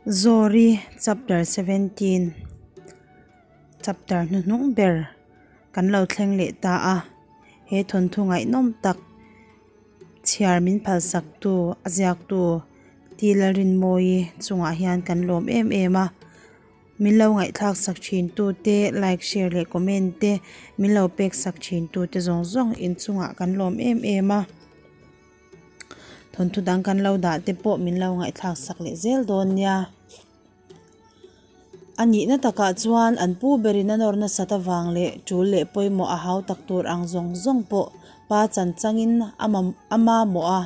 Zawri chapter 17 chapter hnuhnung ber kan lo thleng leh ta a, he thawnthu ngaihnawm tak chhiar min phalsak tu a ziak tu T Lalrinmawii chungah hian kan lawm em em a. Min lo ngaihthlak sak thin tu te like share leh comment te min lo pek sak thin tu te zawng zawng inchungah kan lawm em em a thawnthu dang kan lo dah te pawh min lo ngaihthlak sak leh zel dawn nia a nihna takah chuan an pu berin a nawr nasat avang leh tul leh pawimawh a hau tak tur ang zawng zawng pawh pa chan changin a a mamawh a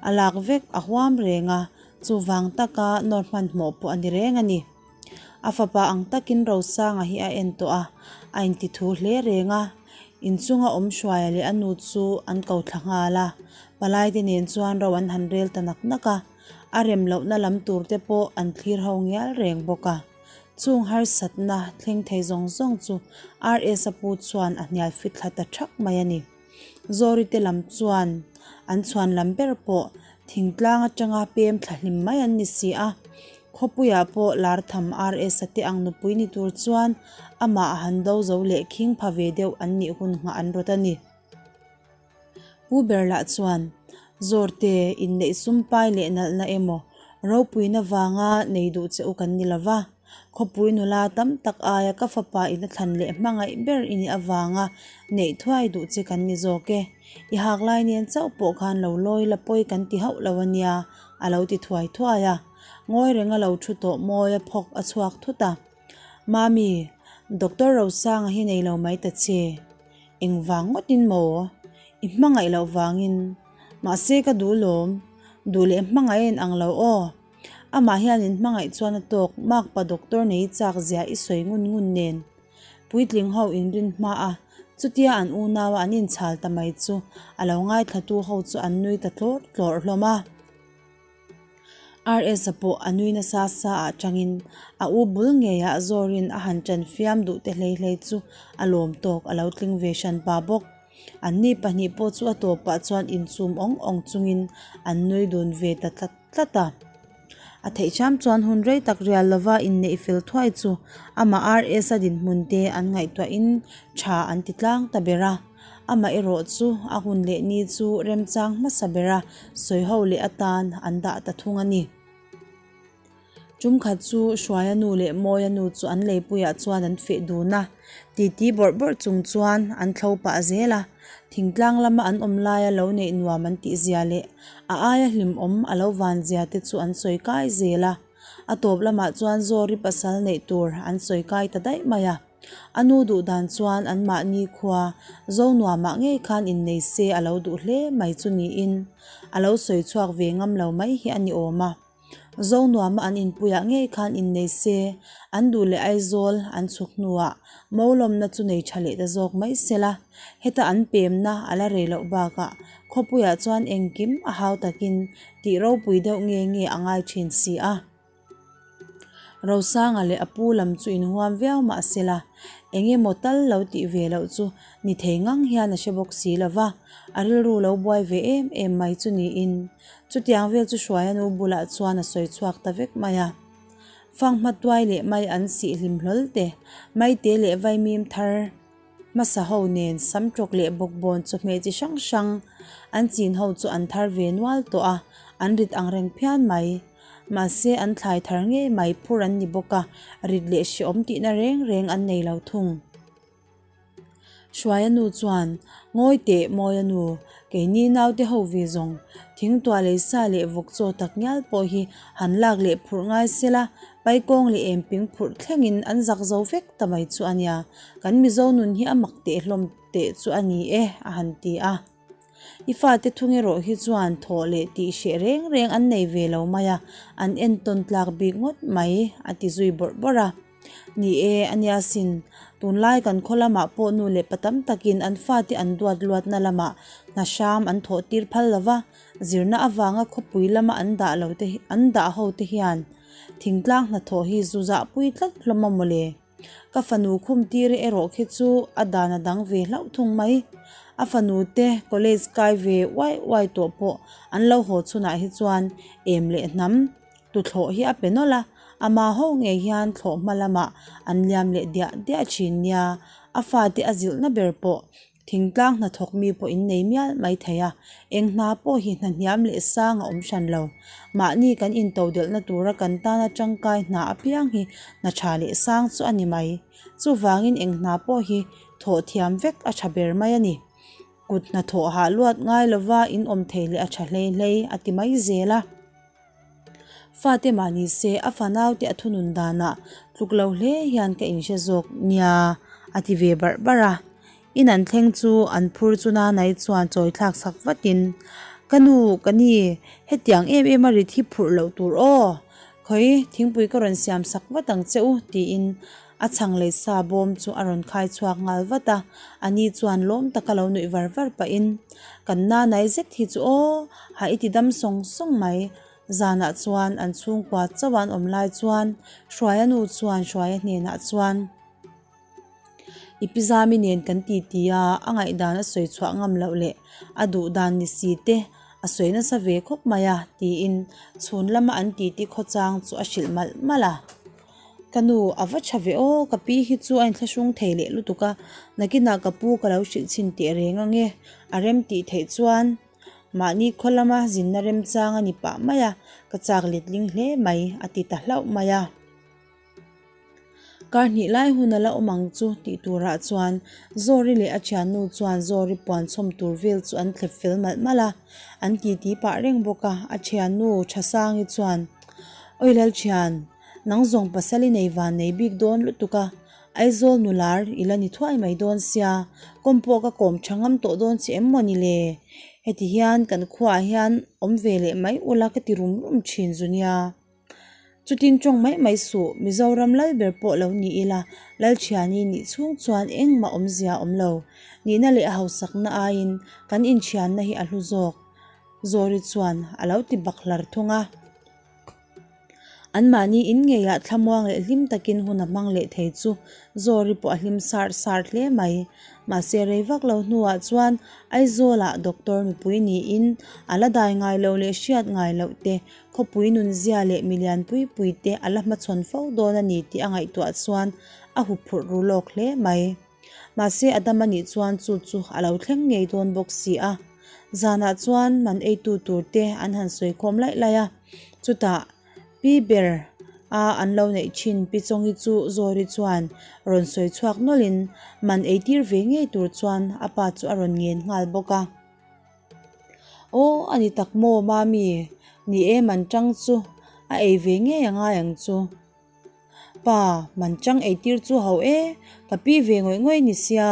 a lak vek a huam reng a chuvang taka nawr hmanhmawh pawh a ni reng a ni. A fapa ang takin Rosanga hi a en tawh a, a inti thu hle reng a. Inchunga awm Hruaia leh a nu chu an ko thla nghal a, palaite nen chuan ro an han rel ta nak nak a, a rem lohna lam tur te pawh an thlir ho ngial reng bawk a. Chung harsatna thleng thei zawng zawng chu RS-a pu chuan a hnial fit thla ta thak mai a ni. Zawri te lam chuan an chhuan lam ber pawh thingtlang atanga pem thla hlim mai an ni si a, khawpuiah pawh lar tham RS-a te ang nupui ni tur chuan amah a han do zo leh khing pha ve deuh an nih hun nghah an rawt a ni. Pu ber lah chuan Zawrte inneih sum pai leh nalhna emaw ropuina vanga nei duh che u kan ni lova, Khawpui nula tam tak aia ka fapa ina thlan leh hmangaih ber i nih avanga neih thuai duh che kan ni zawk e. I hak lai nen chauh pawh khan lo lawi la pawi kan ti hauh lo ania, a lo ti thuai thuai a. Ngawi renga lo thu tawh mawi a phawk a chhuak thut a. Mami, Doctor Rosanga hi nei lo mai ta che. Engvang ngawtin maw? I hmangaih loh vangin. Mahse ka duh lawm. Duh leh hmangaih a inang lo aw. Amah hian in hmangaih chuan a tawk makpa doctor nei chak zia i sawi ngun ngun nen puitling ho in rin hma a, chutia an unau a an inchhal ta mai chu a lo ngaithlatu ho chu an nui ta tlawrh tlawrh hlawm a. RS-a pawh a nui nasa sa ah tangin a u bul ngeiah Zawrin a han ṭan fiam duh te hlei hlei chu a lawm tawk a lo tling ve hran pa bawk. Anni pahnih pawh chu a tawpah chuan inchum awng awng chungin an nui dun ve ta tlat tlat a. A theih hram chuan hun rei tak rial lova inneih fel thuai chu amah RS-a dinhmun te an ngaihtuahin tha an ti tlang ta ber a. Amah erawh chu a hun leh ni chu remchang hmasa bera sawiho leh atan an dah ta thung a ni. Tum khat chu Hruaia nu leh Mawia nu chu an leipuiah chuan an feh dun a, titi bawrh bawrh chung chuan an thlo pah zel a. Thingtlang lama an awm laia lo neih nuam an tih zia leh a aia hlimawm a lo van zia te chu an sawi kai zel a. A tawp lamah chuan Zawri pasal neih tur an sawi kai ta daih mai a. A nu duh dan chuan anmahni khua Zonuamah ngei khan innei se a lo duh hle mai chu niin a lo sawi chhuak ve ngam lo mai hi a ni awm a. Zonuama an inpuiah ngei khan innei se, an duh leh Aizawl an chhuk hnuah Molawmna chu nei tha leh ta zawk mai sela, heta an pemna a la rei loh bakah khawpuiah chuan engkim a hau takin tih ropui deuh nge nge a ngai thin si a. Rosanga leh a pu lam chu inhuam viau mah sela, eng emaw tal lo tih ve loh chu ni thei ngang hian a hre bawk si lo va, a rilru lo buai ve em em mai chu niin Chutiang vel chu Hruaia nu bulah chuan a sawi chhuak ta vek mai a. Fanghma tuai leh mai an sih hlim hlawl te, maite leh vaimim thar hmasa ho nen sam tawk leh bawkbawn chawhmeh chi hrang hrang an chin ho chu an thar ve nual tawh a, an rit ang reng phian mai. Mahse an thlai thar ngei mai phur an ni bawk a, rit leh hreawm tihna reng reng an nei lo thung. Hruaia nu chuan, Ngawi teh Mawia nu, keini naute ho ve zawng, thingtuah lei sa leh vawk chaw tak ngial pawh hi han lak leh phurh ngai sela, paikawng leh emping phurh thlengin an zak zo vek ta mai chu a nia, kan Mizo nun hi a mak teh hlawm teh chu a ni e, a han ti a. I fate thung erawh hi chuan thawh leh tih hreh reng reng an nei ve lo mai a, an entawn tlak bik ngawt mai, a ti zui bawrh bawrh a. Ni e, a nia sin, tunlai kan khaw lamah pawh nu leh pa tam takin an fate an duat luatna lamah hna hram an thawh tir phal lo va, zirna avanga khawpui lama an dah lo te an dah ho te hian thingtlang hnathawh hi zu zahpui tlat hlawm a mawle. Ka fanu khum tir erawh khi chu a dan a dang ve hlauh thung mai. A fanu te college kai ve uai uai tawh pawh an lo haw chhunah hi chuan em leh hnam tuthlawh hi a pe nawlh a. Ama ho ngei hian thlawhhma lamah an liam leh diah diah thin nia, a fate a zilhna ber pawh thingtlang hnathawk mi pawh in nei mial mai thei a, eng hna pawh hi hna hniam leh sang a awm hran lo. Mahni kan intodelhna tura kan tana tangkai hna apiang hi hna tha leh sang chu a ni mai. Chuvangin eng hna pawh hi thawh thiam vek a tha ber mai a ni. Kut hnathawh hah luat ngai lova in awm thei leh a tha hlei hlei a ti mai zel a. Fate mah ni se a fanaute a thunun danah tluk lo hle hian ka inhre zawk nia a ti ve barh barh a. In an thleng chu an phur chu Nanai chuan chawi thlak sak vatin, Ka nu, ka ni, hetiang em em a rit hi phurh loh tur aw. Khawi, thingpui ka rawn siam sak vat ang che u tiin A chhang leh sa bawm chu a rawn khai chhuak nghal vat a, a ni chuan lawm taka lo nuih var var pahin, Kan nanai zet hi chu aw, ha i ti dam sawng sawng mai. Zanah chuan an chhungkua chauh an awm lai chuan Hruaia nu chuan Hruaia hnenah chuan, I pi Zami nen kan ti ti a, a ngaihdan a sawi chhuah ngam loh leh a duh dan ni si te a sawi nasa ve khawp mai a, tiin chhun lama an titi khawchang chu a hrilh malh malh a. Ka nu, a va tha ve aw, ka pi hi chu a inthlahrung thei leh lutuk a, nakinah ka pu ka lo hrilh chhin teh reng ang e, a rem tih theih chuan mahni khaw lama zinna remchang a ni pah mai a, ka chak letling hle mai, a ti ta hlauh mai a. Kar hnih lai hun a la awm ang chu tih turah chuan Zawri leh a thiannu chuan Zawri puan chhawm tur vel chu an thlep fel malh malh a, an titi pah reng bawk a, a thiannu Thasangi chuan, Awi Lalthian, Nang zawng pasal i nei van nei bik dawn lutuk a, Aizawl nular i la ni thuai mai dawn sia, kawm pawh ka kawm tha ngam tawh dawn che em maw ni le? Heti hian kan khuaah hian awm ve leh mai ula ka ti rum rum thin zu nia. Chutin tawng mai mai suh, Mizoram lal ber pawh lo ni ila, Lalthiani nih chhung chuan engmah awmzia awm lo. Nihna leh a hausakna aiin kan inthianna hi a hlu zawk, Zawri chuan a lo ti bak hlar thung a. Anmahni in ngeiah thlamuang leh hlim takin hun a hmang leh thei chu Zawri pawh a hlim sar sar hle mai. Mahse rei vak lo hnuah chuan Aizawlah doctor nupui niin a la dai ngai loh leh hriat ngai loh te, khawpui nunzia leh milian pui pui te a la hmachhawn fo dawn a ni tih a ngaihtuah chuan a huphurh ru lawk hle mai. Mahse a dam a nih chuan chu chu a lo thleng ngei dawn bawk si a. Zanah chuan man eitu tur te an han sawi khawm laih laih a. Chutah Pi ber a an lo neih thin Pi Chawngi chu Zawri chuan rawn sawi chhuak nawlhin man eitir ve ngei tur chuan a pa chu a rawn ngen nghal bawk a. Aw a ni tak maw Mami, ni e man tang chu a ei ve ngei a ngai ang chu. Pa, Manchang eitir chu ho e, ka pi ve ngawih ngawih ni sia.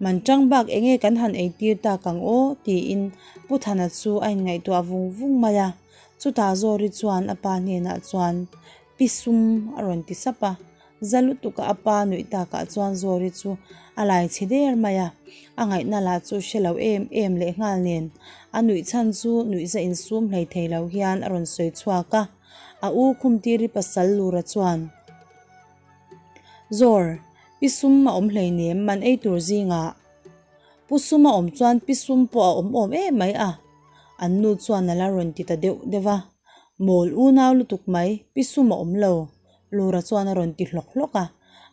Manchang bak enge kan han eitir tak ang aw tiin Pu Thana chu a inngaihtuah vung vung mai a. Chutah Zawri chuan a pa hnenah chuan, Pi Sum a rawn ti sap a. Za lutuka a pa nuih takah chuan Zawri chu a lai chhe der mai a. A ngaihna lah chu hre lo em em lehnghal nen a nuih chhan chu nuihza insum hlei thei lo hian a rawn sawi chhuak a. A u Khumtiri pasal Lura chuan, Zawr, pi sum a awm hleinem man ei tur zingah. Pu sum a awm chuan pi sum pawh a awm awm em mai a, an nu chuan a la rawn ti ta deuh deuh a. Mawl unau lutuk mai, pi sum a awm lo, Lura chuan a rawn ti hlawk hlawk a.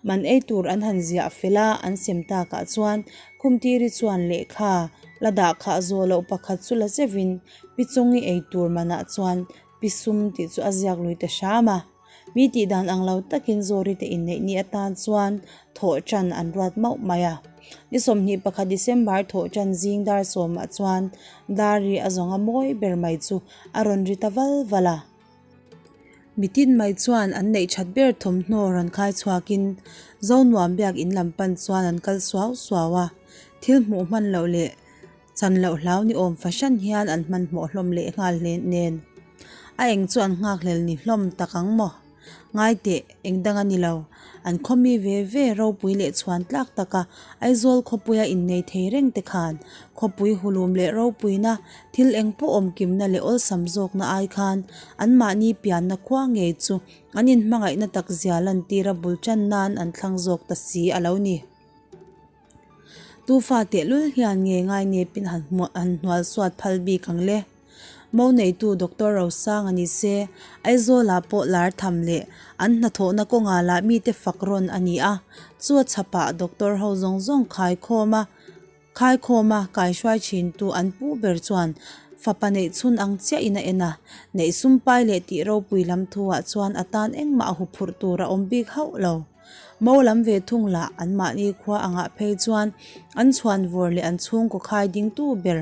Man ei tur an han ziah fel a, an sem takah chuan Khumtiri chuan lehkha la dah khah zawh loh pakhat chu la zeuhin pi Chawngi ei tur manah chuan Pi Sum tih chu a ziak lui ta hram a. Mi tih dan ang lo takin Zawri te inneih ni atan chuan thawh tan an ruat mauh mai a. Ni 21 December thawh tan zing dar sawmah chuan Dari a zawnga mawi ber mai chu a rawn ri ta val val a. Mitin mai chuan an neih that ber thawmhnaw rawn khai chhuakin Zonuam biak in lam pan chuan an kal suau suau a. Thil hmuh hman loh leh Chan loh hlau ni awm fahran hian an hmanhmawh hlawm leh nghal hle nen. A eng chu an nghakhlel ni hlawm tak ang maw? Ngai teh, eng dang a ni lo. An khawmi ve ve ropui leh chhuan tlak taka Aizawl khawpuia innei thei reng te khan khawpui hulum leh ropuina thil eng pawh awm kimna leh awlsam zawkna ai khan anmahni pianna khua ngei chu an inhmangaihna takzia lantira bul tan nan an thlang zawk ta si a lo ni. Tu fa tehlul hian nge ngai nepin han han hnual suat phal bik ang le? Mo neitu Doctor Rosanga ni se, Aizawlah pawh lar tham leh an hnathawhna kawngah lah mite fak rawn a ni a, chu a chhapah doctor ho zawng zawng khaikhawm a, Khaikhawma kaihruai thintu an pu ber chuan fapa neih chhun ang chiahin a en a, neih sumpai leh tih ropui lam thuah chuan a tan engmah a huphurh tur a awm bik hauh lo. Mo lam ve thung lah anmahni khua angah phei chuan an chhuan vawr leh an chhungkaw khai dingtu ber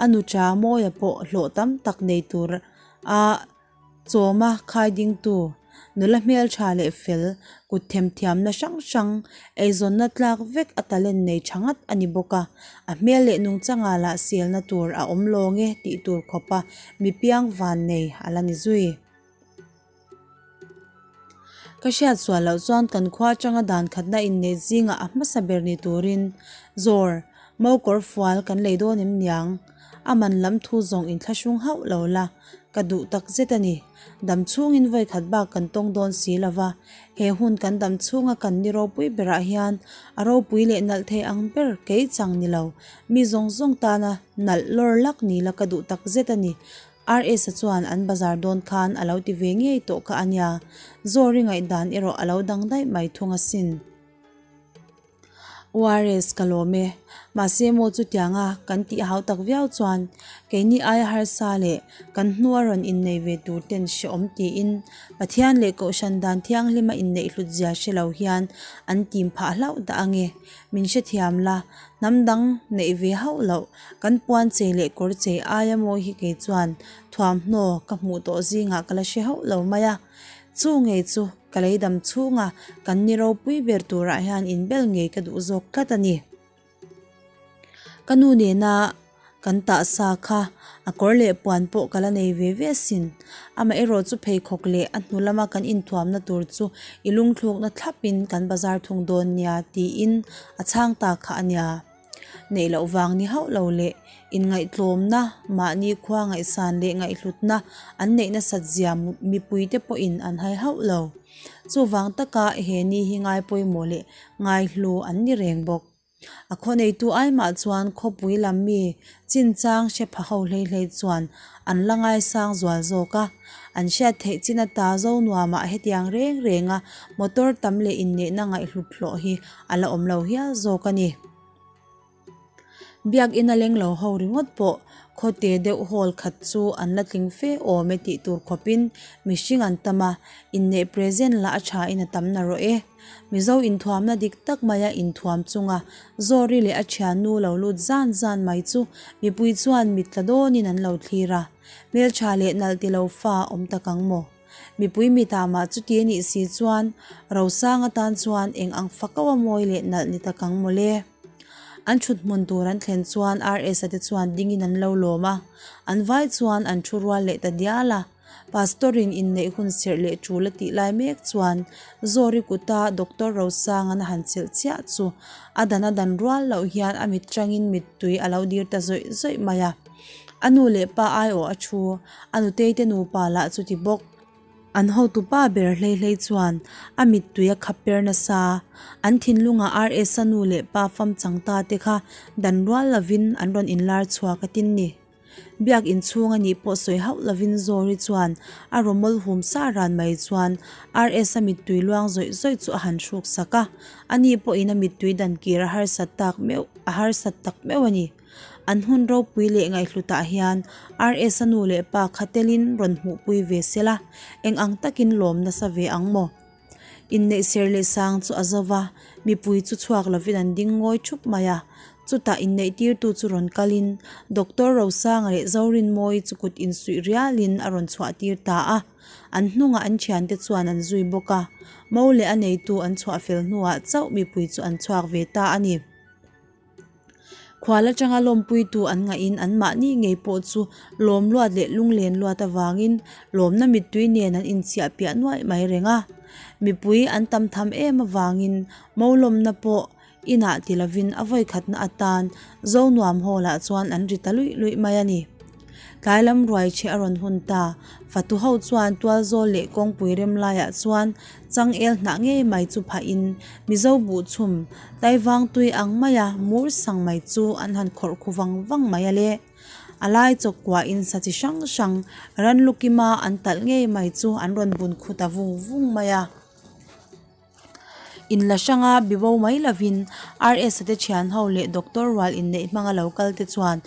a nuṭa Mawia pawh hlawh tam tak nei tur a Chawma khai dingtu, nula hmeltha leh fel, kut themthiamna hrang hrang, eizawnna tlak vek a talent nei tha ngat a ni bawk a, a hmel leh nungchangah lah selna tur a awm lawng e tih tur khawpa mi piang van nei a la ni zui. Ka hriat sual loh chuan kan khua atanga dan khatna inneih zingah a hmasa ber ni turin Zawr, Mokawr fual kan lei dawn em niang? A man lam thu zawng inthlahrung hauh lo la. Ka duh tak zet a ni. Dam chhungin vawi khat bak kan tawng dawn si lo va, he hun kan dam chhunga kan ni ropui berah hian a ropui leh nalh thei ang ber kei chang ni lo, mi zawng zawng tana nalh lawr lak ni la ka duh tak zet a ni. RS-a chuan an bazar dawn khan a lo ti ve ngei tawh kha a nia, Zawri ngaihdan erawh a lo dang daih mai thung asin. ORS ka lawm e. Mahse maw chutianga kan tih hau tak viau chuan keini aia harsa leh kan hnua rawn innei ve tur ten hreawm tiin Pathian leh Kohhran dan thianghlima inneih hlut zia hre lo hian an tim phah hlauh dah ange. Min hrethiam la, hnam dang neih ve hauh loh kan puan chei leh kawr chei aia mawi hi kei chuan thuamhnaw ka hmuh tawh zingah ka la hre hauh lo mai a. Chu ngei chu Ka lei dam chhunga kan ni ropui ber turah hian inbel ngei ka duh zawk tlat a ni. Ka nu nena kan tah sa kha a kawr leh puan pawh ka la nei ve ve asin. Amaherawh chu pheikhawk leh a hnu lama kan inthuamna tur chu i lungthlukna thlapin kan bazar thung dawn nia tiin a chhang ta kha a nia. Neih loh vang ni hauh lo leh inngaihtlawmna, mahni khua ngaihsan leh ngaihhlutna an neih nasat zia mipuite pawhin an hai hauh lo. Chuvang taka he ni hi ngai pawimawh leh ngaihlu an ni reng bawk. A khaw neitu aimah chuan khawpui lam mi chinchang hre pha ho hlei hlei chuan an la ngaisang zual zawk a. An hriat theih chin ata zo nuamah hetiang reng renga motor tam leh inneihna ngaihhlut hlawh hi a la awm lo hial zawk a ni. Biakinn a leng lo ho ringawt pawh khawte deuh hall khat chu an la tling fe awm e tih tur khawpin mihring an tam a, inneih present lah a tha in a tam narawh e. Mizo inthuamna dik tak maia inthuam chunga Zawri leh a thiannu lo lut zan zan mai chu mipui chuan mit tla dawnin an lo thlir a, hmeltha leh nalh ti lo fa awm tak ang maw? Mipui mitah mah chuti a nih si chuan Rosang atan chuan eng ang fako a mawi leh nalh ni tak ang mawle. An thut hmun tur an thlen chuan RS-a te chuan dingin an lo lawm a, an vai chuan an thu rual leh ta dial a. Pastor-in inneih hun serh leh tul a tih lai mek chuan Zawri kuta Doctor Rosanga'n a han chelh chiah chu a dan a dan rual loh hian a mit tangin mittui a lo dir ta zawih zawih mai a. A nu leh pa aiawh a thu, a nutei te nupa lah chu ti bawk. An hotu pa ber hlei hlei chuan a mittui a khap per nasa. An thinlungah RS-a nu leh pa fam chang ta te kha dan rual lovin an rawn inlar chhuak a tin ni. Biak inchhung a nih pawh sawi hauh lovin Zawri chuan a rawmawl hum sa ran mai chuan RS-a mittui luang zawih zawih chu a han hruk sak a, ani pawhin a mittui dan kir a harsat tak meuh a harsat tak meuh a ni. An hun ropui leh ngaihhlutah hian RS-a nu leh pa kha telin rawn hmuhpui ve se la, eng ang takin lawm nasa ve ang maw? Inneih ser leh sang chu a zo va, mipui chu chhuak lovin an ding ngawi thup mai a. Chutah inneih tirtu chu rawn kalin Doctor Rosanga leh Zorinmawii chu kut insuih rialin a rawn chhuah tir ta a. An hnungah an thiante chuan an zui bawk a, mo leh a neitu an chhuah fel hnuah chauh mipui chu an chhuak ve ta a ni. Khual atanga lawmpuitu an ngahin anmahni ngei pawh chu lawm luat leh lunglen luat avangin lawmna mittui nen an inchhiah piah nuaih mai reng a. Mipui an tam tham em avangin mo lawmna pawh inah ti lovin a vawikhatna atan Zonuam Hall ah chuan an ri ta luih luih mai a ni. Tlai lam ruai che a rawn hun ta. Fatu ho chuan tualzawl leh kawngpui rem laiah chuan changel hnah ngei mai chu phahin Mizo buhchhum Taivang tui ang maia mur sang mai chu an han khawrh khu vang vang mai a le. A lai chawk kuahin sa chi hrang hrang ran lu kima an talh ngei mai chu an rawn bun khu ta vung vung mai a. In la hranga bibo mai lovin RS-a te thian ho leh doctor rual inneih hmanga lo kal te chuan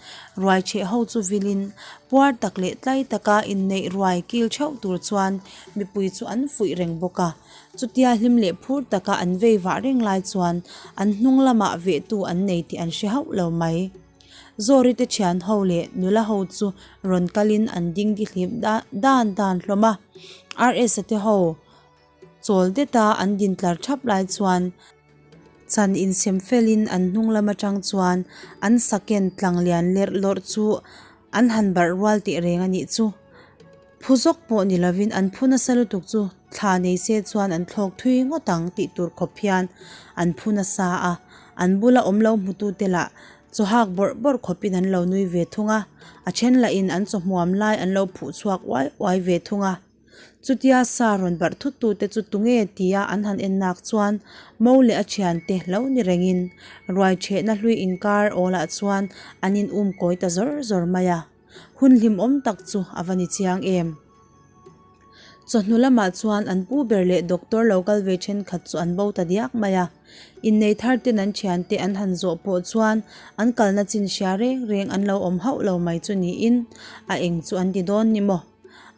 ruai chheh ho chu vilin puar tak leh tlai taka inneih ruai kil theuh tur chuan mipui chu an fuih reng bawk a. Chutia hlim leh phur taka an vei vah reng lai chuan an hnung lamah vehtu an nei tih an hre hauh lo mai. Zawri te thian ho leh nula ho chu rawn kalin an ding dihlip dan dan hlawm a. RS-a te ho chawl deta an din tlar thap lai chuan chan insem felin an hnung lam atang chuan an saken tlang lian lerh lawrh chu an han barh rual teh reng a nih chu. Phu zawk pawh ni lovin an phu nasa lutuk chu thla nei se chuan an thlawk thui ngawt ang tih tur khawp hian an phu nasa a, an bula awm lo hmutute lah chaw hak bawrh bawrh khawpin an lo nui ve thung a, a then lahin an chaw hmuam lai an lo phuh chhuak uai uai ve thung a. Chutia sa rawn barh thut tute chu tunge tia an han en nak chuan Mo leh a thiante lo ni rengin ruai thehna hlui inkar awlah chuan an in um kawi ta zawr zawr mai a. Hun hlimawm tak chu a va ni chiang em? Chawhnu lamah chuan an pu ber leh doctor lo kal ve thenkhat chu an bo ta diak mai a. Innei thar ten an thiante an han zawh pawh chuan an kalna chin hria reng reng an lo awm hauh lo mai chu niin a eng chu an ti dawn ni maw?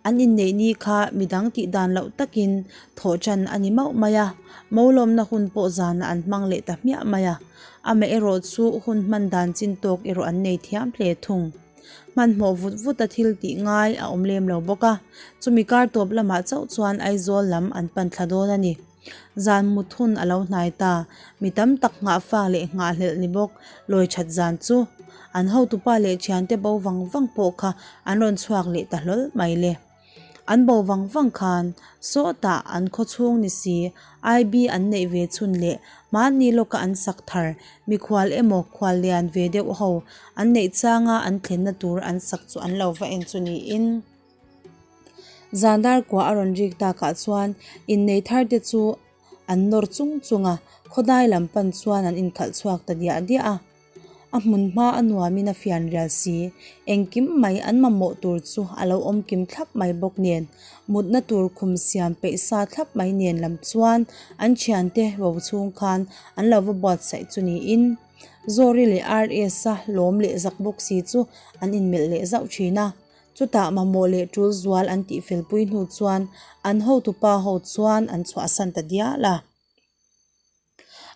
An inneih ni kha midang tih dan loh takin thawh tan a ni mauh mai a, molawmna hun pawh zanah an hmang leh ta hmiah mai a. Amaherawh chu hun hman dan chin tawk erawh an nei thiam hle thung. Hmanhmawh vut vut a thil tih ngai a awm lem lo bawk a, chumi kar tawp lamah chauh chuan Aizawl lam an pan thla dawn a ni. Zan mut hun a lo hnai ta, mi tam tak nghahfak leh nghahhlelh ni bawk lawi that zan chu. An hotupa leh thiante bo vang vang pawh kha an rawn chhuak leh ta hlawl mai le. An bo vang vang khan sawtah an khaw chhung ni si, IB an neih ve chhun leh mahni lawka an sak thar, mikhual emaw khual lian ve deuh ho an neih changa an thlenna tur an sak chu an lo va en chu niin. Zandar kua a rawn rik takah chuan innei thar te chu an nawr chung chung a, khawdai lam pan chuan an inkhalh chhuak ta diah diah a. A hmun hma a nuamin a fian rial si, engkim mai an mamawh tur chu a lo awm kim thlap mai bawk nen, mutna tur khum siam peih sa thlap mai nen lam chuan an thiante bo chhung khan an lo va buatsaih chu niin Zawri leh RS-a lawm leh zak bawk si chu an inmelh leh zauh thin a. Chutah mamawh leh tul zual an tihfelpui hnu chuan an hotupa ho chuan an chhuahsan ta dial a.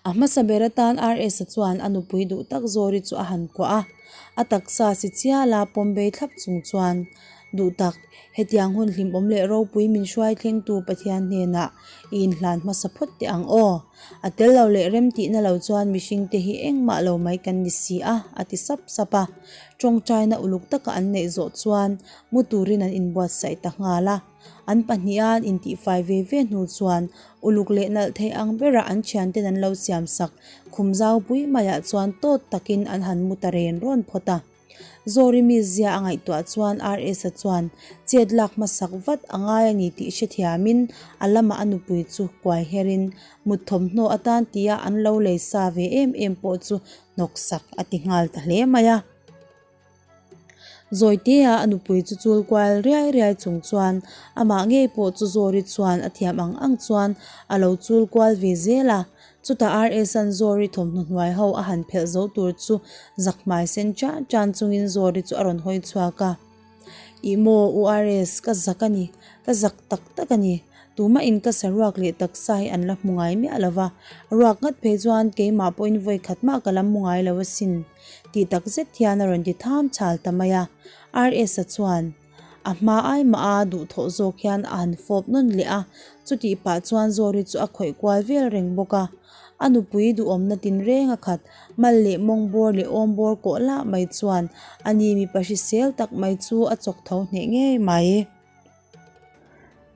A hmasa ber atan RS-a chuan a nupui duh tak Zawri chu a han kuah a, a taksa si chiala pawm bei thlap chung chuan, Duh tak, hetiang hun hlimawm leh ropui min hruai thlengtu Pathian hnenah i inhlan hmasa phawt teh ang aw. A tel lo leh rem tihna lo chuan mihringte hi engmah lo mai kan ni si a, a ti sap sap a. Tawngtaina uluk taka an neih zawh chuan mu turin an inbuatsaih ta nghal a. An pahniha an intihfai ve ve hnu chuan uluk leh nalh theih ang bera an thianten an lo siamsak khum zau pui maiah chuan tawt takin an han mu ta ren rawn phawt a. Zawri mizia a ngaihtuah chuan RS-a chuan chet lak hmasak vat a ngai a ni tih hrethiamin a lamah a nupui chu kuai herin mut thawmhnaw atan tia an lo lei sa ve em em pawh chu hnawksak a ti nghal ta hle mai a. Zawitea a nupui chu chul kual riai riai chung chuan amah ngei pawh chu Zawri chuan a thiam ang ang chuan a lo chul kual ve zel a. Chutah RS-a'n Zawri thawmhnaw hnuai ho a han phelh zo tur chu zak hmai sen tan tan chungin Zawri chu a rawn hawi chhuak a. Ih maw U RS, ka zak a ni, ka zak tak tak a ni. Tumahin ka saruak leh taksa hi an la hmu ngai miah lo va, ruak ngat phei chuan keimah pawhin vawi khat mah ka la hmu ngai lo asin. Tih tak zet hian a rawn ti tham chhal ta mai a. RS-a chuan a hma ai mah a duhthawh zawk hian a han fawp nawn leh a, chutih pah chuan Zawri chu a khawih kual vel reng bawk a. A nupui duhawmna tinreng a khat, mal leh mawng bawr leh awm bawr kawh lah mai chuan a ni mipa hrisel tak mai chu a chawk tho hneh ngei mai.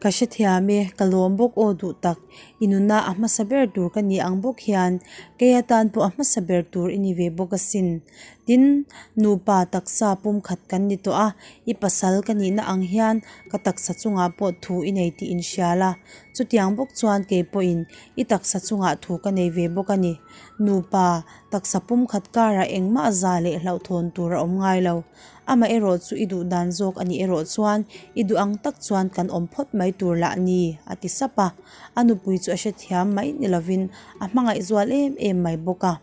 Ka hrethiam e, ka lawm bawk aw duh tak, i nuna a hmasa ber tur ka ni ang bawk hian kei atan pawh a hmasa ber tur i ni ve bawk asin. Tin, nupa taksa pumkhat kan ni tawh a, i pasal ka nihna ang hian ka taksa chungah pawh thu i nei tih inhria la. Chutiang bawk chuan kei pawhin i taksa chungah thu ka nei ve bawk a ni. Nupa taksa pumkhat karah engmah za leh hlauhthawn tur a awm ngai lo. Amaherawh chu i duh dan zawk a nih erawh chuan i duh ang tak chuan kan awm phawt mai tur lah ni, a ti sap a. A nupui chu a hrethiam mai ni lovin a hmangaih zual em em mai bawk a.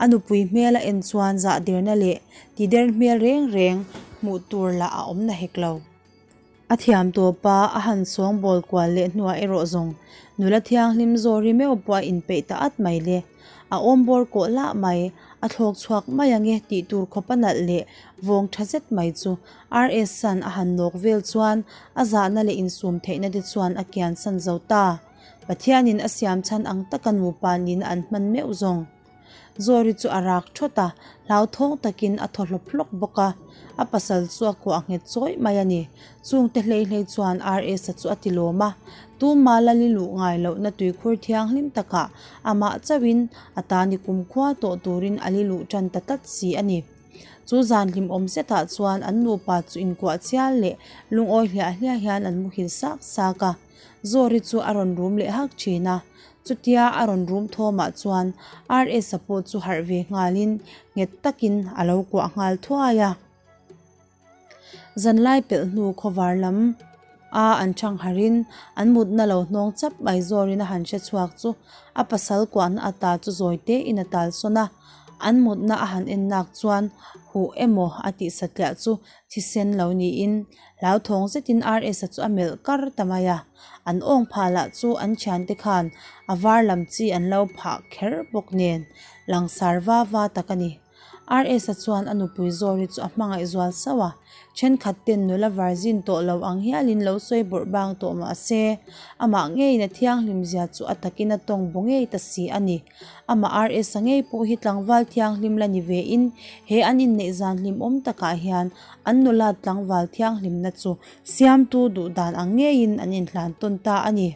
A nupui hmel a en chuan zahderna leh tider hmel reng reng hmuh tur lah a awm na hek lo. A thiam tawp a, a han sawngbawl kual leh hnuah erawh zawng nula thianghlim zawri meuh pawh a inpeih ta at mai le. A awmbawr kawh lah mai, a thlawk chhuak mai ange tih tur khawp a nalh leh vawng tha zet mai chu RS-a'n a han nawk vel chuan a zahna leh insum theihna te chuan a kian san zo ta. Pathianin a siam chhan ang taka nupa nihna an hman meuh zawng. Zawri chu a rak thawt a, hlauthawng takin a thaw hlawp hlawk bawk a. A pasal chu a kuah nghet chawih mai a ni. Chungte hlei hlei chuan RS-a chu a ti lawm a, Tuma la li luh ngai lohna tuikhur thianghlim takah amah chauhin a ta ni kumkhua tawh turin a li luh tan ta tlat si a ni. Chu zan hlimawm zetah chuan an nupa chu inkuah chial leh lungawi hliah hliah hian an muhil sak sak a. Zawri chu a rawn rum leh hak thin a, chutia a rawn rum thawmah chuan RS-a pawh chu harh ve nghalin nghet takin a lo kuah nghal thuai a. Zanlai pelh hnu khawvar lam a an chhang harin an mutna lo hnawng chap mai zawrin a han hre chhuak chu a pasal kuahna ata chu zawi tein a tal sawn a, an mutna a han en nak chuan huh emaw a tih satliah chu thisen lo niin Hlauthawng zetin RS-a chu a melh kar ta mai a, an awng phah lah chu an thiante khan a var lam chi an lo phah kher bawk nen langsar va va tak a ni. RS-a chuan a nupui Zawri chu a hmangaih zual sauh a, thenkhat ten nula virgin tawh lo ang hialin lo sawi bawrh bang tawh mah se, amah ngeiin a thianghlim zia chu a takin a tawng bu ngei ta si a ni. Amah RS-a ngei pawh hi tlangval thianghlim la ni vein he an inneih zan hlimawm takah hian an nula tlangval thianghlimna chu siamtu duh dan ang ngeiin an inhlan tawn ta a ni.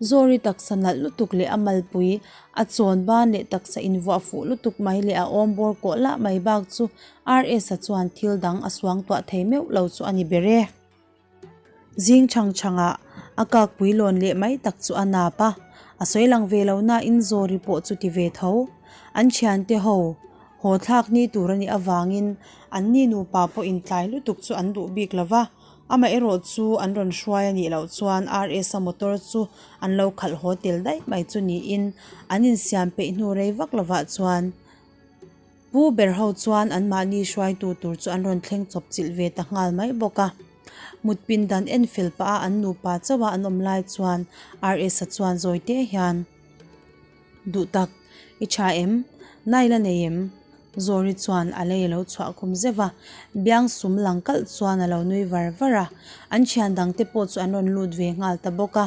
Zawri taksa nalh lutuk leh a malpui, a chawn ban leh taksa invuah fuh lutuk mai leh a awm bawr kawh lah mai bak chu RS-a chuan thil dang a suangtuah thei meuh lo chu a ni ber e. Zing chhang chhangah a kakpui lawn leh mai tak chu a nap a, a sawi lang ve lo nain Zawri pawh chu ti ve tho. An thiante ho haw thlak ni tur a nih avangin an ni nupa pawh intlai lutuk chu an duh bik lo va, amaherawh chu an rawn hruai a nih loh chuan RS-a motor chu an lo khalh haw tel daih mai chu niin an insiam peih hnu rei vak lovah chuan Pu ber ho chuan anmahni hruaitu tur chu an rawn thleng chawp chilh ve ta nghal mai bawk a. Mut pindan en fel pah a an nupa chauh a an awm lai chuan RS-a chuan zawi te hian, Duh tak, i tha em? Nai la nei em? Zawri chuan a lei a lo chhuah khum zeuh a, biang sum lang kalh chuan a lo nui var var a, an thian dang te pawh chu an rawn lut ve nghal ta bawk a.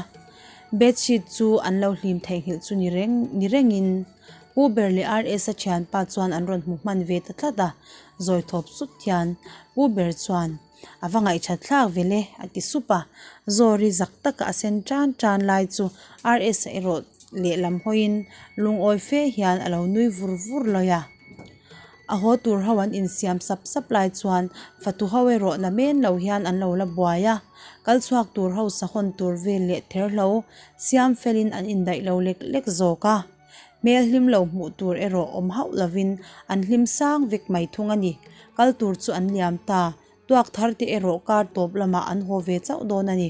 Bedsheet chu an lo hlim theihnghilh chu ni reng ni rengin, Pu ber leh RS-a thianpa chuan an rawn hmu hman ve ta tlat a, zawi thawp sup hian Pu ber chuan, A va ngaihthat thlak ve le, a ti sup a. Zawri zak taka a sen tan tan lai chu RS-a erawh lehlam hawiin lungawi fe hian a lo nui vur vur lawi a. A haw tur ho an insiam sap sap lai chuan fatu ho erawh na men lo hian an lo la buai a, kal chhuak tur ho sahawn tur vel leh therhlo siam felin an indaih lo lek lek zawk a. Hmel hlim lo hmuh tur erawh awm hauh lovin an hlim sang vek mai thung a ni. Kal tur chu an liam ta, tuak thar te erawh kar tawp lamah an haw ve chauh dawn a ni.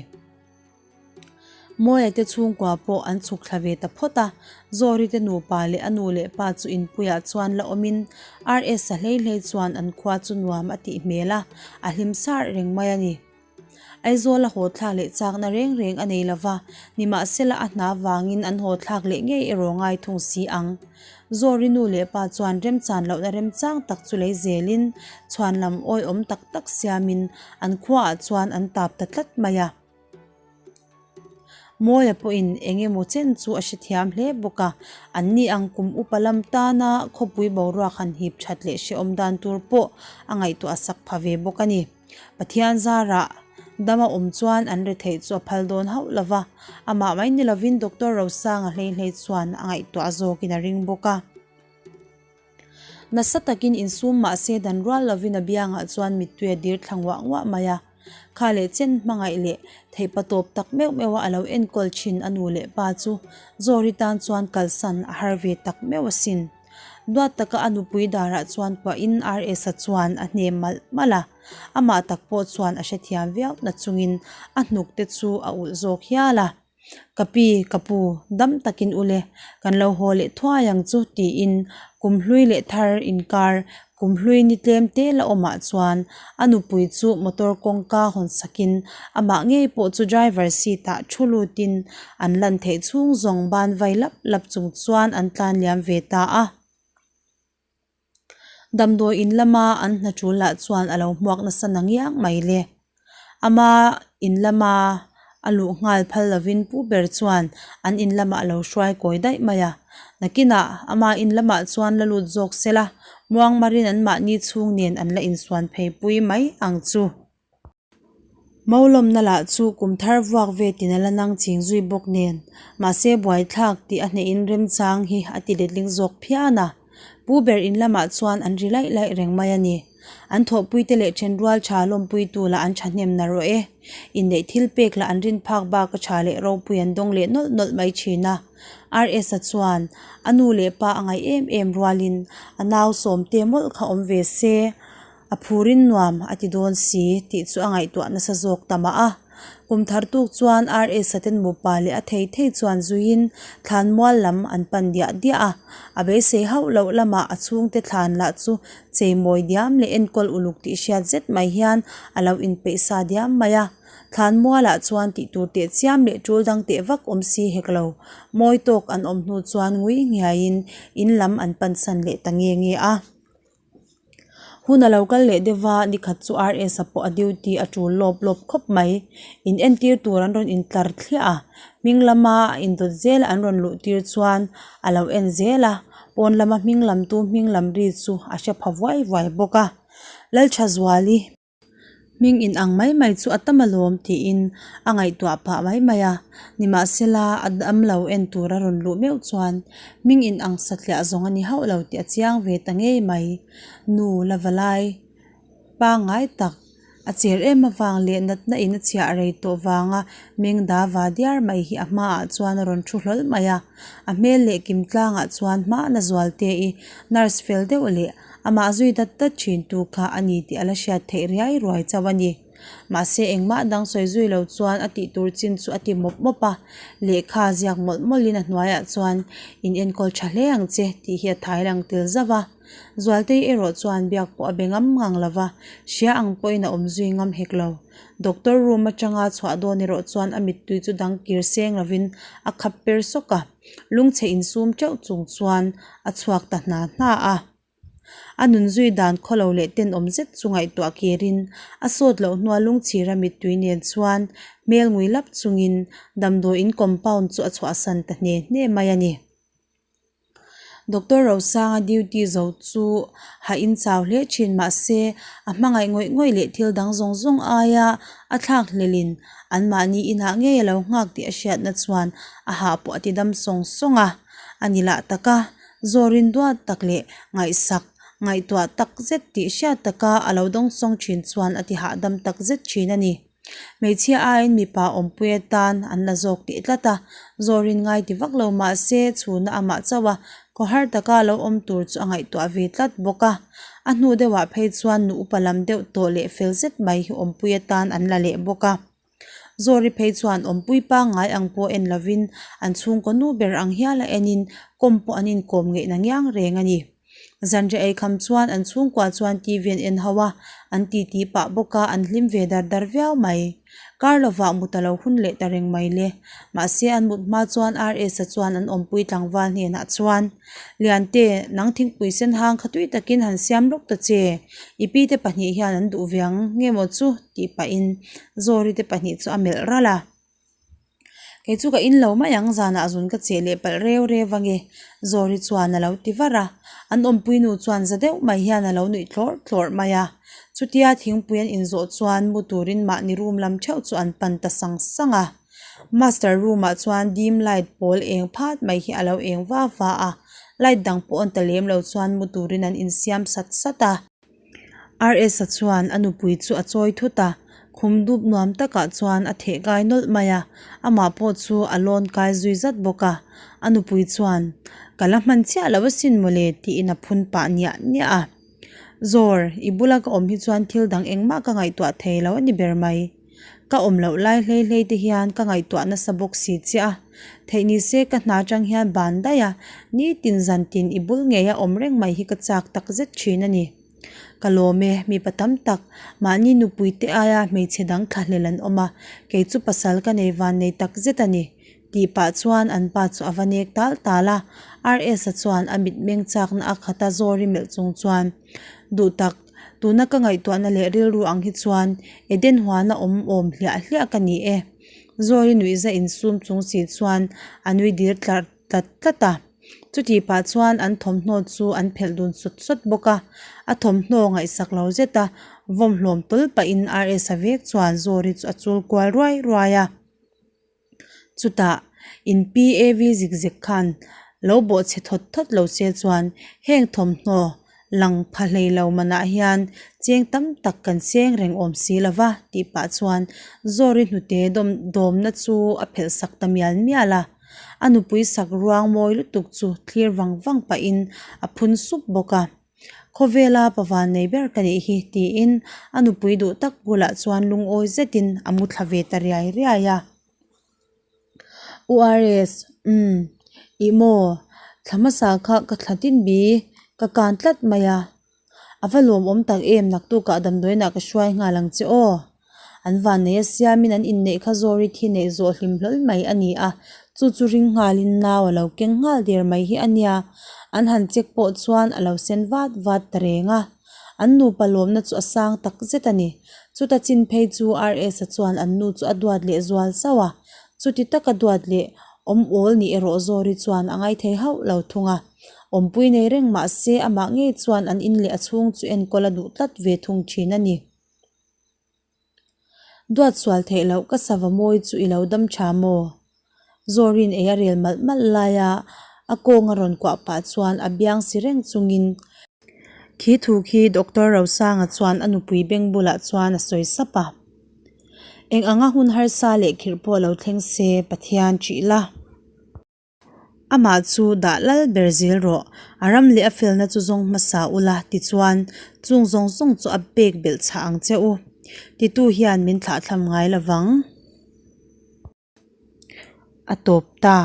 Mawia te chhungkua pawh an chhuk thla ve ta phawt a, Zawri te nupa leh a nu leh pa chu inpuiah chuan la awmin RS-a hlei hlei chuan an khua chu nuam a tih hmel a, a hlim sarh reng mai a ni. Aizawl a haw thlak leh chakna reng reng a nei lova, nimahsela a hna vangin an haw thlak leh ngei erawh ngai thung si ang. Zawri nu leh pa chuan remchan lohna remchang tak chu lei zelin chhuan lam awihawm tak tak siamin an khuaah chuan an tap ta tlat mai a. Mawia pawhin eng emaw chen chu a hrethiam hle bawk a, anni ang kum upa lam tana khawpui boruak han hip that leh hrehawm dan tur pawh a ngaihtuah sak pha ve bawk a ni. Pathian zarah dama awm chuan an retheih chu a phal dawn hauh lo va, amah mai ni lovin Doctor Rosanga hlei hlei chuan a ngaihtuah zawkin a ring bawk a. Nasa takin insum mah se dan rual lovin a biangah chuan mittui a dir thla nguah nguah mai a. Kha leh chen hmangaih leh theihpa tawp tak meuh meuh a a lo enkawl thin a nu leh pa chu Zawri tan chuan kalsan a har ve tak meuh asin. Duat taka a nupui darah chuan kuahin RS-a chuan a hnem malh malh a, amah tak pawh chuan a hrethiam viau na chungin a hnuk te chu a ulh zawk hial a. Ka pi, ka pu, dam takin ule, kan lo haw leh thuai ang chu tiin kum hlui leh thar inkar kum hlui ni tlem te la awmah chuan a nupui chu motor kawngka hawn sakin amah ngei pawh chu driver seat ah thu lutin an lan theih chhung zawng ban vai lap lap chung chuan an tlan liam ve ta a. Damdawi in lama an hna tul lah chuan a lo hmuak nasa na ngiang mai le. Ama in lama a luh nghal phal lovin pu ber chuan an in lamah a lo hruai kawi daih mai a. Nakinah ama in lamah chuan la lut zawk sela muangmarin an mahni chhung nen an la insuan phei pui mai ang chu. Maulawmna lah chu kum thar vuak vetin a la nang ching zui bawk nen, mahse buaithlak tih a hnehin remchang hi a ti letling zawk phian a. Pu ber in lamah chuan an ri laih laih reng mai a ni. An thawhpuite leh thenrual tha lawmpuitu lah an thahnem na rawh e. Inneih thil pek lah an rin phak bak a tha leh ropui an dawng leh nawlh nawlh mai thin a. RS-a chuan a nu leh pa a ngaih em em rualin a nau sawmte mawlh kha awm ve se. A phurin nuam a ti dawn si tih chu a ngaihtuah nasa zawk ta mah a. Kum thar tuk chuan RS-a ten mupa leh a thei thei chuan zuiin thlan mual lam an pan diah diah a. A beisei hauh loh lamah a chhungte thlan lah chu cheimawi diam leh enkawl uluk tih hriat zet mai hian a lo inpeih sa diam mai a. Thlan mualah chuan tih tur teh chiam leh tul dang teh vak awm si hek lo. Mawi tawk an awm hnu chuan ngui nghiaiin in lam an pansan leh ta nge nge a. Hun a lo kal leh deuh va, nikhat chu RS-a pawh a duty a tul lawp lawp khawp mai. In entir tur an rawn intlar thliah a, hming lama a indawt zel an rawn luh tir chuan a lo en zel a, pawn lama hming lamtu hming lam ri chu a hre pha vuai vuai bawk a. Lalthazuali. Hming in ang mai mai chu a tam alawm tiin a ngaihtuah pah mai mai a, nimahsela a dam lo en tur a rawn luh meuh chuan hming in ang satliah zawng a ni hauh lo tih a chiang ve ta ngei mai. Nu la va lai pangngai tak a cher em avang leh natna in a chhiah rei tawh vanga meng da va diar mai hi a hmaah chuan a rawn thu hlawl mai a, a hmel leh kim tlangah chuan hmahna zualte i nurse fel deuh leh Amah zui dat dat thin tu kha a ni tih a la hriat theih riai ruai chauh a ni. Mahse engmah dang sawi zui lo chuan a tih tur chin chu a ti mawp mawp a, lehkha ziak mawlh mawlhin a hnuaiah chuan in enkawl tha hle ang che tih hi a thai lang tel zauh a. Zualtei erawh chuan biak pawh a be ngam ngang lo va, hria ang pawhin a awm zui ngam hek lo. Doctor room atanga chhuah dawn erawh chuan a mittui chu dang kir seng lovin a khap per sawk a. Lungchhe insum teuh chung chuan a chhuak ta hna hna a. A nun zui dan khawlo leh tenawm zet chu ngaihtuah kirin a sawt loh hnua lungchhira mittui nen chuan hmel ngui lap chungin damdawiin compound chu a chhuahsan ta hne hne mai a ni. Doctor Rosanga duty zo chu hah in chau hle thin mahse a hmangaih ngawih ngawih leh thil dang zawng zawng aia a thlak hlelin anmahni inah ngei a lo nghak tih a hriatna chuan a hah pawh a ti dam sawng sawng a. A ni lah tak a, Zawrin duat tak leh ngaihsak, ngaihtuah tak zet tih hriat taka a lo dawngsawng thin chuan a ti hahdam tak zet thin a ni. Hmeichhia aiin mipa awmpui atan an la zawk tih tlat a, Zawrin ngai ti vak lo mah se chhuna amah chauh a, khawhar taka lo awm tur chu a ngaihtuah ve tlat bawk a. A hnu deuhah phei chuan nu upa lam deuh tawh leh fel zet mai hi awmpui atan an la leh bawk a. Zawri phei chuan awmpui pangngai ang pawh en lovin an chhungkaw nu ber ang hial a enin kawm pawh an inkawm ngeih na ngiang reng a ni. Zanriah ei kham chuan an chhungkua chuan TV an en ho a, an titi pah bawk a, an hlim ve dar dar viau mai. Kar lovah mut a lo hun leh ta reng mai le. Mahse an mut hma chuan RS-a chuan an awmpui tlangval hnenah chuan, Liante, nang thingpui sen hang kha tui takin han siam lawk ta che. I pite pahnih hian an duh ve ang nge maw chu? tih pahin Zawri te pahnih chu a melh ralh a. Kei chu ka in lo mai ang zanah zun ka cheh leh palh reu reu ange Zawri chuan a lo ti var a. An awmpui nu chuan za deuh mai hian a lo nuih thlawrh thlawrh mai a. Chutia thingpui an inzawh chuan mu turin mahni room lam theuh chu an pan ta sang sang a. Master room ah chuan dim light pawl eng phat mai hi a lo eng va va a. Light dang pawh an ta lem lo chuan mu turin an insiam sat sat a. RS-a chuan a nupui chu a chawi thut a, khum dup nuam takah chuan a theh kai nawlh mai a, amah pawh chu a lawn kai zui zat bawk a. A nupui chuan, Ka la hman chiah lo asin mawle tiin a phun pah niah niah a. Zawr, i bula ka awm hi chuan thil dang engmah ka ngaihtuah thei lo a ni ber mai. Ka awm loh lai hlei hlei te hian ka ngaihtuah nasa bawk si chiah a. Theih ni se ka hna atang hian ban daih a, nitin zan tin i bul ngei a awm reng mai hi ka chak tak zet thin a ni. Ka lawm e, mipa tam tak, mahni nupui te aia hmeichhe dang thlahlel an awm a, kei chu pasal ka nei van nei tak zet a ni. Tih pah chuan an pa chu a va nek tal tal a, RS-a chuan a mitmeng chakna a khat a Zawri melh chung chuan, Duh tak, tuna ka ngaihtuahna leh rilru ang hi chuan Eden huana awm awm hliah hliah ka ni e. Zawri nuihza insum chung si chuan a nui dir tlar tlat tlat a. Chutih pah chuan an thawmhnaw chu an phelh dun sawt sawt bawk a, a thawmhnaw ngaihsak lo zet a, vawm hlawm tawl pahin RS-a vek chuan Zawri chu a chul kual ruai ruai a. Chutah, in PAV zik zek khan lo bawhchhe thawt thawt lo se chuan heng thawmhnaw lang pha hlei lo manah hian cheng tam tak kan seng reng awm si lo va tih pah chuan Zawri hnute dawm dawmna chu a phelh sak ta mial mial a. A nupui sak ruang mawi lutuk chu thlir vang vang pahin a phun sup bawk a. Khawvela pavan nei ber ka nih hi tiin a nupui duh tak bulah chuan lungawi zetin a mu thla ve ta riai riai a. U RS, Umm, ih maw, thla hmasa kha ka thla tin bi, ka kan tlat mai a. A va lawmawm tak em naktukah damdawiinah ka hruai nghal ang che aw. An vannei a siamin an inneih kha Zawri thi neih zawh hlim hlawl mai a ni a, chu chu ring nghalin nau a lo keng nghal der mai hi a nia. An han check pawh chuan a lo sen vat vat ta reng a. An nupa lawmna chu a sang tak zet a ni. Chuta chin phei chu RS-a chuan an nu chu a duat leh zual sauh a. Chuti taka duat leh awm awl nih erawh Zawri chuan a ngaithei hauh lo thung a. Awmpui nei reng mah se amah ngei chuan an in leh a chhung chu enkawl a duh tlat ve thung thin a ni. Duat sual theih loh ka sava mawi chu i lo dam tha maw? Zawrin ei a rel malh malh laia a kawng a rawn kuah pah chuan a biang si reng chungin khi thu khi Doctor Rosanga chuan a nupui beng bulah chuan a sawi sap a. Eng anga hun harsa leh khirh pawh lo thleng se Pathian ṭih la. Amah chu dah lal ber zel rawh, a ram leh a felna chu zawng hmasa ula tichuan chung zawng zawng chu a pek belh chhah ang che u. Titu hian min thlahthlam ngai lovang. A tawp ta.